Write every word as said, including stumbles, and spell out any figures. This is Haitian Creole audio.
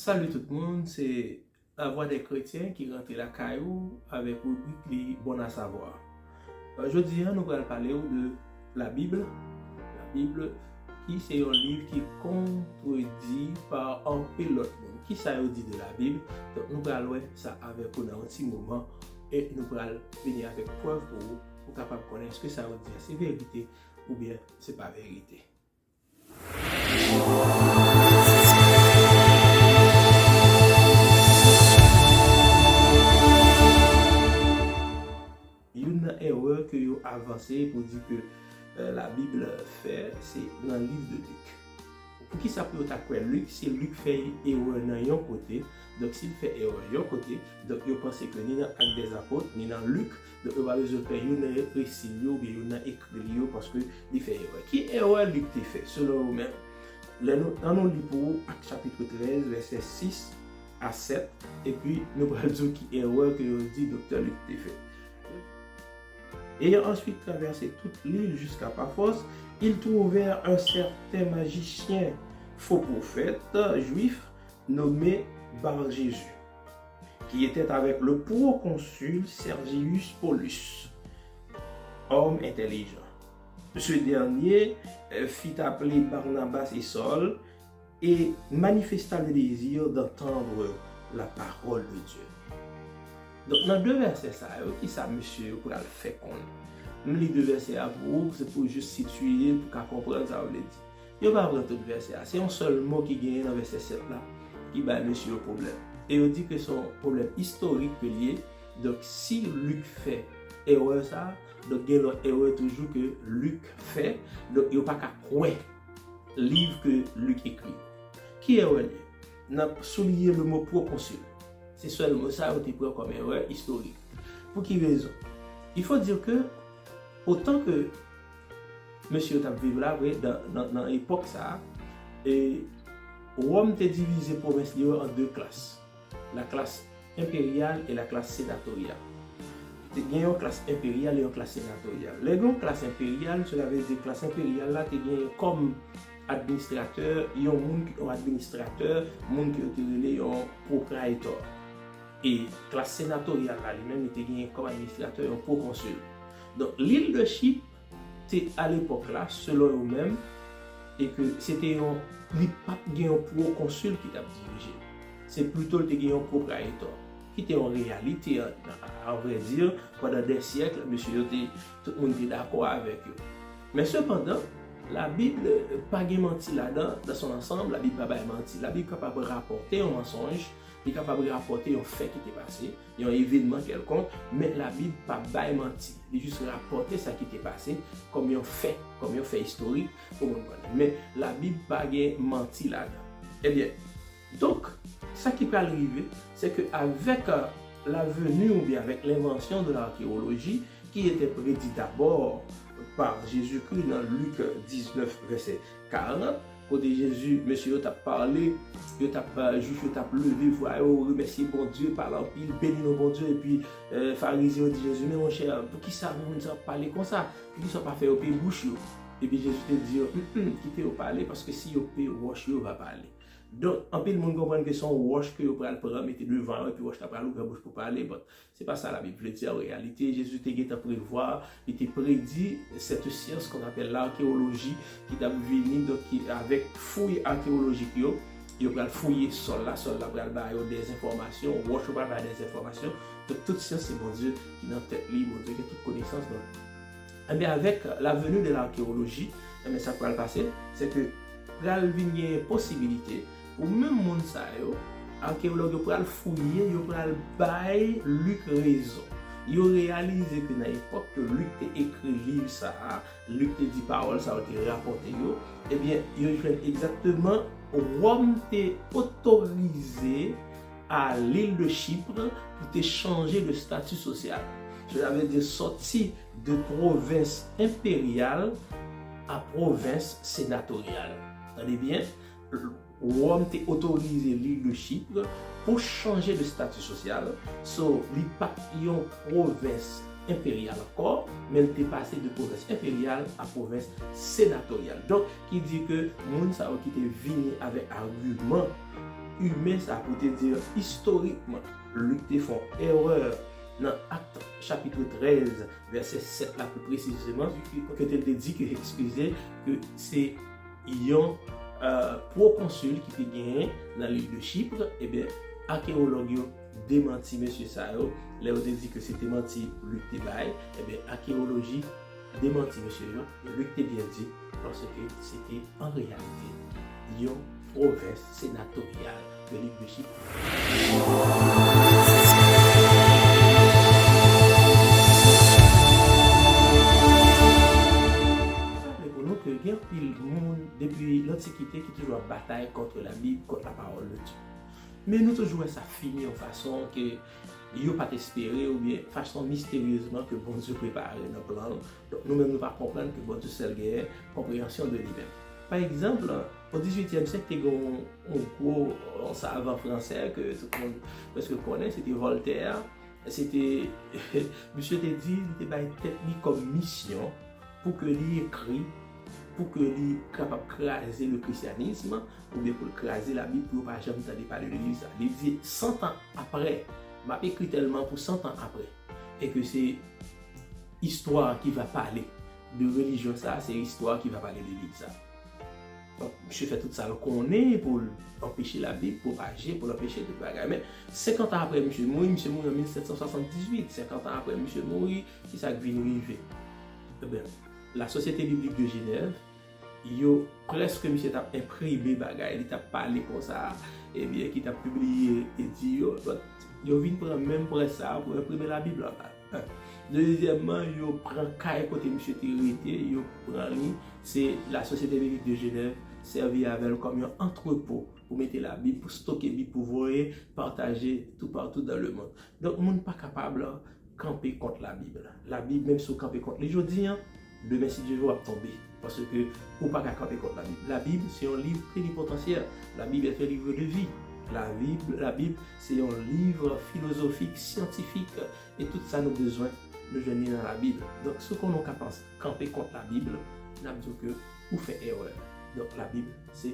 Salut tout moun, se Lavwa dè Kretyen ki rantre lakay ou avèk ribrik li Bon à savoir. Euh, jodi a, nou pral pale w de Labib. Labib ki se yon liv ki kontredi pa anpil lòt moun. Kisa yo di de Labib? Donk, nou pral wè sa avèk ou nan yon ti moman e nou pral vini avèk prèv pou ou, pou w kapab konnen èske sa yo di a se verite oubyen se pa verite. Youn nan erè ke yo avanse pou di ke, euh, Labib fè, se nan liv de Lik. Poukisa pou yo ta kwè Lik, si Lik fè erè nan yon kote, donk si l fè erè yon kote, donk yo panse ke ni nan Actes des Apôtres, ni nan Lik, donk yo pa bezwen kwè youn nan resi l yo oubyen youn nan ekri l yo paske li fè erè. Ki erè Lik te fè, selon yo menm? Lè nou, ann nou li pou ou Actes chapitre treize, vèsè sis a sèt, epi nou pral di w ki erè ke yo di Doktè Lik te fè. Ayant ensuite traversé toute l'île jusqu'à Paphos, ils trouvèrent un certain magicien, faux prophète juif, nommé Bar-Jésus, qui était avec le proconsul Sergius Paulus, homme intelligent. Ce dernier, euh, fit appeler Barnabas et Saul et manifesta le désir d'entendre la parole de Dieu. Donk, nan de vèsè sa yo, ki sa mesye yo pral fè konnen? M li de vèsè a pou ou, se pou jis sitiye l, pou w ka konprann sa yo vle di. Yo pa pran tout vèsè a. Se yon sèl mo ki genyen nan vèsè sèt la ki bay mesye yo pwoblèm. E yo di ke se yon pwoblèm istorik ke l ye. Donk, si Lik fè erè sa a, donk gen lòt erè toujou ke Lik fè. Donk, yo pa ka kwè liv ke Lik ekri. Ki erè l ye? N ap souliye le mo proconsul. Se sèl mo sa yo te pran kòm erè istorik. Pou ki rezon? Il faut dire que, otan ke mesye yo t ap viv la, vre, nan, nan, nan epòk sa a, e Wòm te divize pwovens li yo an de klas, la classe impériale et la classe sénatoriale. Te gen yon klas enperyal e yon klas senatoryal. Lè gen yon klas enperyal, cela veut dire klas enperyal la te gen kòm administratè, yon moun ki, yon administratè, moun ke yo te rele yon propraetor. E klas senatoryal la, li menm, li te gen kòm administratè yon proconsul. Donk, lil de Chip te, a lepòk la, selon yo menm, e ke se te yon, li p ap gen yon proconsul ki t ap dirije. Se plito l te gen yon propraetor, ki te yon reyalite, an, an vrè di, pandan dè syèk, mesye yo te, tout moun te dakò avèk yo. Men sepandan, Labib pa gen manti ladan, dans son ensemble, Labib pa bay manti. Labib kapab rapòte yon mansonj, li kapab rapòte yon fè ki te pase, yon evènman kèlkonk, men Labib pa bay manti. Li jis rapòte sa ki te pase kòm yon fè, kòm yon fè istorik pou moun konnen. Men Labib pa gen manti ladan. Ebyen, donk, sa ki pral rive, se ke avèk, euh, la venue oubyen avèk l'invention de l'archéologie, qui était prédit d'abord par Jésus-Christ dans Luc dix-neuf, verset quarante, kote Jezi, mesye yo t ap pale, yo t ap, euh, Jwif yo t ap leve vwa yo, remèsye Bondye, pale anpil, beni non Bondye, epi, euh, Farizyen yo di Jezi, men monchè, poukisa moun sa ap pale konsa? Poukisa w pa fè yo pe bouch yo? Epi Jezi te di yo, mm, kite yo pale, paske si yo pe wòch yo va pale. Donk, anpil moun konprann ke se yon wòch ke yo pral pran, mete devan yo, epi wòch la pral ouvè bouch pou pale, but se pa sa Labib vle di an reyalite. Jezi te gentan prevwa, li te predi cette science qu'on appelle l'archéologie, ki t ap vini, donk, ki, avèk fouy akeyolojik yo, yo pral fouye sòl la, sòl la pral ba yo dè enfòmasyon, wòch yo pral ba yo dè enfòmasyon. Donk, tout syans se Bondye ki nan tèt li, Bondye gen tout konesans. Donk, enben, avèk la venue de l'archéologie, enben, sa k pral pase, se ke pral vin gen posibilite pou menm moun sa yo, akeyològ yo pral fouye, yo pral bay Lik rezon. Yo reyalize ke nan epòk ke Lik te ekri liv sa a, Lik te di pawòl sa yo te rapòte yo, ebyen, yo jwenn egzakteman Wòm te otorize a l'île de Chypre pou te chanje de stati sosyal. Cela veut dire sòti de pwovens enperyal a pwovens senatoryal. Tande byen, Wòm te otorize l'île de Chypre pou chanje de stati sosyal. So, li pa t yon pwovens enperyal ankò, men l te pase de pwovens enperyal a pwovens senatoryal. Donk, ki di ke moun sa yo ki te vini avèk agiman imen sa pou te di istorikman Lik te fè yon erè nan Akt chapit trèz, vèsè sèt la pli presizeman, kote l te di ke, eskize, ke se yon pwokonsil ki te genyen nan lil de Chip, ebyen, akewològ yo demanti mesye sa yo, lè yo te di ke se te manti Lik te bay, ebyen, akewoloji demanti mesye yo, Lik te byen di, paske se te an reyalite yon pwovens senatoryal de Lik de Chip. Raple pou nou ke gen anpil moun depi lantikite ki toujou ap batay kont Labib, kont la pawòl de Dye. Men nou toujou wè sa fini yon fason ke yo pa t espere oubyen fason misteryezman ke Bondye prepare nan plan l. Donk, nou menm nou pa konprann ke Bondye sèl genyen konpreyansyon de li menm. Pa egzanp, o dizuityèm syèk, te gen yon, yon gwo, yon savan fransè ke tout moun prèske konnen, se te Voltaire. Se te, misye te di, li te bay tèt li kòm misyon pou ke li ekri, pou ke li kapab kraze le christianisme, oubyen pou l kraze Labib, pou yo pa janm tande pale de liv sa. Li di, san tan apre, m ap ekri tèlman pou san tan apre. E ke se istwa ki va pale de relijyon sa, se istwa ki va pale de liv sa. Donk, misye fè tout sa l konnen pou l anpeche Labib pwopaje, pou l anpeche tout bagay. Men, senkant an apre misye mouri, misye mouri an mil sèt san swasann dizuit, senkant an apre misye mouri, ki sa k vin rive? Ebyen, la Société Biblique de Genève, yo prèske misye t ap enprime bagay li t ap pale konsa, ebyen, ki t ap pibliye edi yo, donk, yo vin pran menm près sa a pou enprime Labib la. Dezyèmman, yo pran kay kote misye te rete, yo pran li. Se la Société Biblique de Genève sèvi avè l kòm yon antrepo pou mete Labib, pou stoke Bib, pou voye pataje toupatou dans le monde. Donk, moun pa kapab kanpe kont Labib. Labib, menm si w kanpe kont li jodi a, demen, si Dye vle, w ap tonbe. Paske ou pa ka kanpe kont Labib. Labib, se yon liv plenipotansyè. Labib est un livre de vie. Labib, Labib, se yon liv filozofik, syantifik. E tout sa nou bezwen, nou jwenn li nan Labib. Donk, si w konnen w ka panse kanpe kont Labib, n ap di w ke ou fè erè. Donk, Labib, se